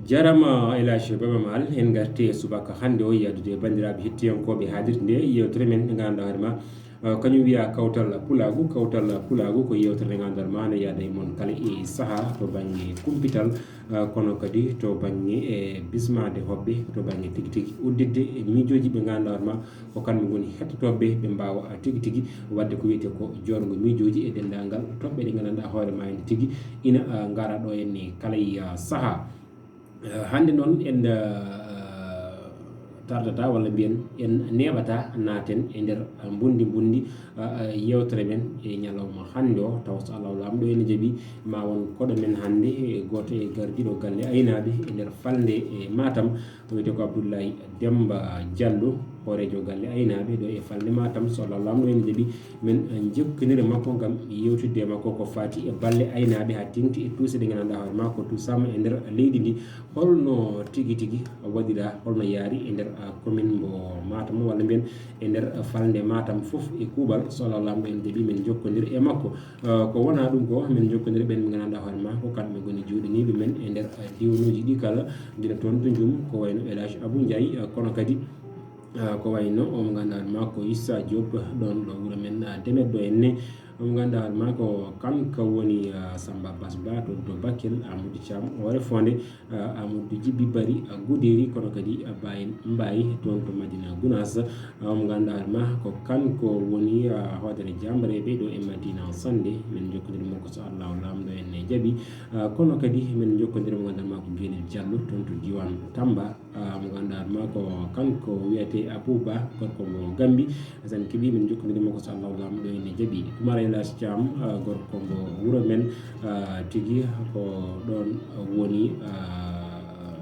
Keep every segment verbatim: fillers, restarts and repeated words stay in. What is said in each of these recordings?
Jarama Elage Baba Maal, en garti e subaka hannde o yaadude e banndiraaɓe hettiyankooɓe haadirde nde yewtere men nde ngannduɗaa hoore ma, eh, kañum wiya Kawtal Pulaagu. Kawtal Pulaagu ko yewtere nde ngannduɗaa ma no yaada e mon kala e saha to bannge kumpital, eh, kono kadi to bannge, eh, bismaade hoɓɓe, to bannge tigi tigi udditde e miijooji ɓe ngannduɗaa hoore ma ko kamɓe ngoni hettotooɓe, ɓe mbaawa, ah, tigi tigi waɗde ko wiyetee ko joorngo miijooji e denndaangal toɓɓe ɗe ngannduɗaa hoore ma ene tigi ina, ah, ngara ɗo henne kala, ah, saha. Ah, hannde noon en, ah, tardata walla mbiyen en neeɓata naaten e nder, ah, mbundi mbundi, ah, ah, yewtere men e ñalawma hannde o. Taw so Allahu Laamɗo ene jaɓi ma won koɗo men hannde, e gooto e gardiiɗo galle aynaaɓe e nder falnde e Matam. O wiyetee ko Abdoulaye Demba Diallo, hooreejo galle aynaaɓe ɗo e falnde Matam. So Allahu Laamɗo ene jaɓi, men, eh, njokkondirii e makko ngam yewtidde e makko ko faati e balle aynaaɓe haa teeŋti e tuuse ɗe ngannduɗaa hoore ma ko tuusaama e nder leydi ndi. Holno tigi tigi waɗiraa, holno yaari e nder, ah, commune mbo Matam walla mbiyen e nder, ah, falnde Matam fof e kuuɓal. So Allahu Laamɗo ene jaɓi, men njokkondira e makko. Ah, ko wonaa ɗum ko, men njokkondira ɓeen ɓe ngannduɗaa hoore ma ko kamɓe ngoni jooɗaniiɓe men e nder, ah, diiwanuuji ɗi kala, gila toon to Njum, ko wayno Elage Abou Ndiaye, ah, kono kadi, ah, ko wayno o mo ngannduɗaa hoore ma ko Issa Diop, ɗoon ɗo wuro men, ah, Demet ɗo henne. O mo ngannduɗaa hoore ma ko kanko woni, ah, Samba Bass Ba toon to Bakel, Amadou Thiam Hoore Fonde, ah, Amadou Djibi Bari, ah, Goudiri, kono kadi, ah, Baye Mbaye toon to Madina Gounass. Ah, o mo ngannduɗaa hoore ma ko kanko woni, ah, hoodere jaambareeɓe ɗo e Madina Sannde. Men njokkondira e makko so Allahu Laamɗo ene jaɓi. Ah, kono kadi men njokkondira e mo ngannduɗaa hoore ma ko Gelel Diallo toon to diiwaan Tamba. Ah, mo ngannduɗaa hoore ma ko kanko wiyetee Abou Ba, gorko mo Gambi. So en keɓii, men njokkondira e makko so Allahu Laamɗo ene jaɓi. Oumar Elage Thiam, ah, gorko mo wuro men, ah, tigi ko ɗoon woni, ah,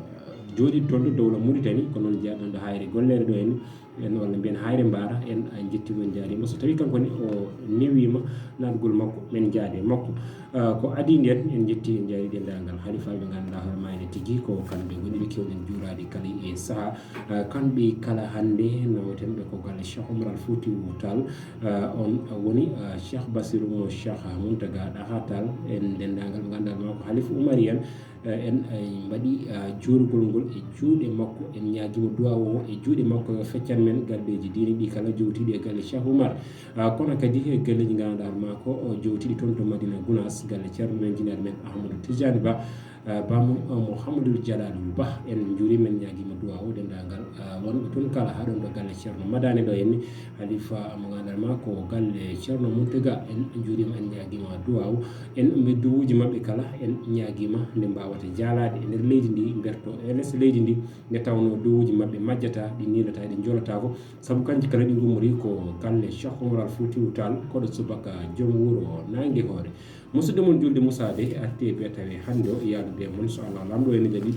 jooɗiiɗo toon to dowla Mauritanie, ko noon jeyaa ɗoon ɗo haayre golleere ɗo henne, en walla mbiyen haayre Mbaara, en, ah, njettii mo, en njaariima. So tawii kanko ne o newiima naatgol makko, men njaade makko. Ah, ko adii ndeen, en njettii, en njaari denndaangal halifaaɓe ngannduɗaa hoore ma ene tigi ko kamɓe ngoni ɓe keewɗen juuraade kala e saha. Ah, kamɓe kala hannde nawaten ɓe ko galle Cheikh Oumar Al Foutiyou Tall. Ah, oon woni, ah, Cheikh Bassirou mo Cheikh Mountaga Daha Tall, en denndaangal ɓe ngannduɗaa hoore ma ko Halifa Oumariyan. Eh, en, eh, mbaɗi, ah, juurgol ngol e juuɗe makko. En ñaagiima duwaawu o e juuɗe makko, yo feccan men galleeji diine ɗi kala jowtiiɗi e galle Cheikh Oumar. Ah, kono kadi e galleeji ngannduɗaa hoore ma ko o jowtiiɗi toon to Madina Gounass, galle Ceerno men, jinaaɗo men Ahmadou Tidiane Ba, ah, Ba Mo-, ah, Mouhamadoul Jalal Ba. En njuuriima, en ñaagiima duwaawu denndaangal, ah, wonɓe toon kala, haa ɗoon ɗo galle Ceerno Madani ɗo henne. Halifa mo ngannduɗaa hoore ma ko galle Ceerno Mountaga, en njuuriima, en ñaagiima duwaawu. En mbe duwuuji maɓɓe kala, en ñaagiima nde mbaawata jaalaade e nder leydi ndi, mberto e les leydi ndi, nde tawnoo duwuuji maɓɓe majjataa, ɗi niilataa, ɗi njoolataako. Sabu kanji kala ɗi ngummori ko galle Cheikh Oumar Al Foutiyou Tall, koɗo subaka joom wuro Naange Hoore. Musidɗo mon juulde Moussa Bey arti e bee tawi hannde o yaadude e mon, so Allahu Laamɗo ene jaɓi.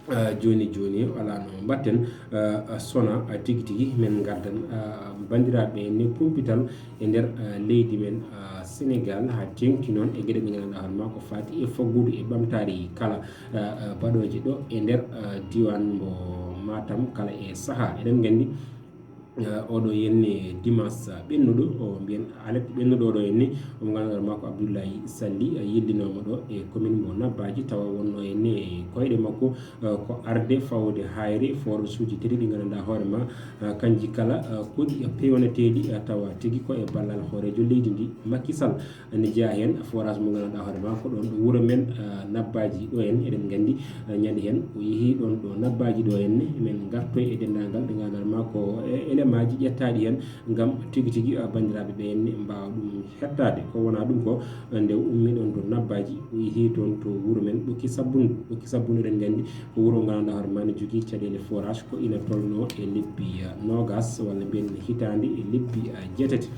Ah, jooni jooni, alaa no mbaɗten, ah, ah, sona, ah, tigi tigi, men ngaddan, ah, banndiraaɓe ne kumpital e nder, ah, leydi men, ah, Senegaal, haa teeŋti noon e geɗe ɗe ngannduɗaa hoore ma ko faati e faggudu e ɓamtaare kala, ah, ah, baɗooje ɗo e nder, ah, diiwaan mbo Matam kala e saha. Eɗen nganndi, eh, oɗo henne dimanche ɓennuɗo, o mbiyen alet ɓennuɗo oɗo henne, omo ngannduɗaa hoore ma ko Abdoulaye Sally, eh, yillinooma ɗo e commune mbo Nabbaji, tawa wonno henne e koyɗe makko, eh, ko arde fawde haayre forage uji tati ɗi ngannduɗaa hoore ma, eh, kanji kala, eh, koɗi pewnateeɗi, eh, tawa tigi ko e ballal hooreejo leydi ndi, Macky Sall. Ene jeyaa heen forage mo ngannduɗaa hoore ma ko ɗoon ɗo wuro men, ah, Nabbaji ɗo henne. Eɗen nganndi, ah, ñande heen o yehii ɗoon ɗo Nabbaji ɗo henne. Men ngartoy e denndaangal ɗe ngannduɗaa hoore ma ko e elemaaji ƴettaaɗi heen ngam tigi tigi, ah, banndiraaɓe ɓe henne mbaawa ɗum heɗtaade. Ko wonaa ɗum ko, ah, nde o ummii ɗoon to Nabbaji, o yehii toon to wuro men Ɓokki Sabbundu. Ɓokki Sabbundu eɗen nganndi ko wuro ngannduɗaa hoore ma ne jogii caɗeele forage ko ina tolnoo e lebbi, ah, noogas walla mbiyen hitaande e lebbi, ah, jeetati.